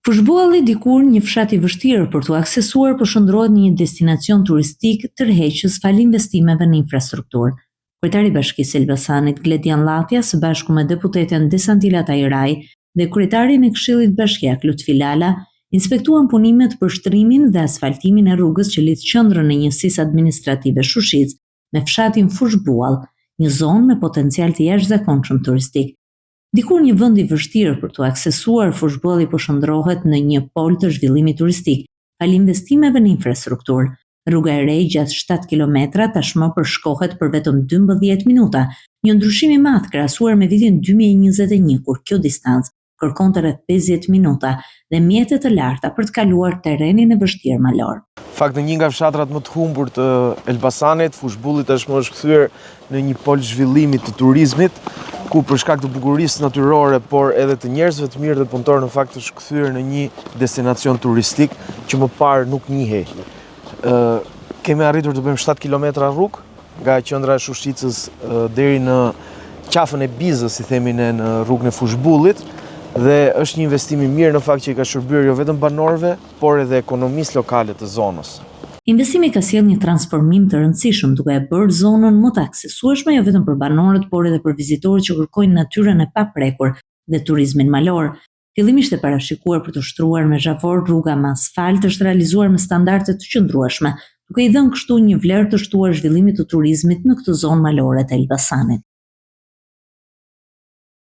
Fushëbualli dikur një fshat i vështirë për t'u aksesuar po shndërrohet në një destinacion turistik tërheqës falë investimeve në infrastrukturë. Kryetari i Bashkisë së Elbasanit, Gledian Llatja, së bashku me deputeten Desantila Tahiraj dhe kryetarin e Këshillit Bashkiak Lutfi Lala, inspektuan punimet për shtrimin dhe asfaltimin e rrugës që lidh qendrën e njësisë administrative Shushicë me fshatin Fushëbuall, një zonë me potencial të jashtëzakonshëm turistik. Dikur një vend i vështirë për t'u aksesuar, Fushëbualli po shndërrohet në një pol të zhvillimit turistik, falë investimeve në infrastrukturë. Rruga e re gjatë 7 kilometra tashmë përshkohet për vetëm 12 minuta, një ndryshim i madh krahasuar me vitin 2021 kur kjo distancë kërkonte rreth 50 minuta dhe mjete të larta për të kaluar terrenin e vështirë malor. Fakt në një nga fshatrat më të humbur të Elbasanit, Fushëbulli tashmë është kthyer në një pol zhvillimi të turizmit, ku për shkak të bukurisë natyrore, por edhe të njerëzve të mirë dhe punëtorë në fakt është kthyer në një destinacion turistik që më parë nuk njihej. Ë kemi arritur të bëjmë 7 kilometra rrugë nga qendra e Shushicës deri në qafën e Bizës, si themi ne në rrugën e Fushëbullit, dhe është një investim i mirë në fakt që i ka shërbyer jo vetëm banorëve, por edhe ekonomisë lokale të zonës. Investimi ka sjellë një transformim të rëndësishëm, duke e bërë zonën më të aksesueshme jo vetëm për banorët, por edhe për vizitorët që kërkojnë natyrën e paprekur dhe turizmin malor. Fillimisht e parashikuar për t'u shtruar me zhavorr, rruga me asfalt është realizuar me standarde të qëndrueshme, duke i dhënë kështu një vlerë të shtuar zhvillimit të turizmit në këtë zonë malore të Elbasanit.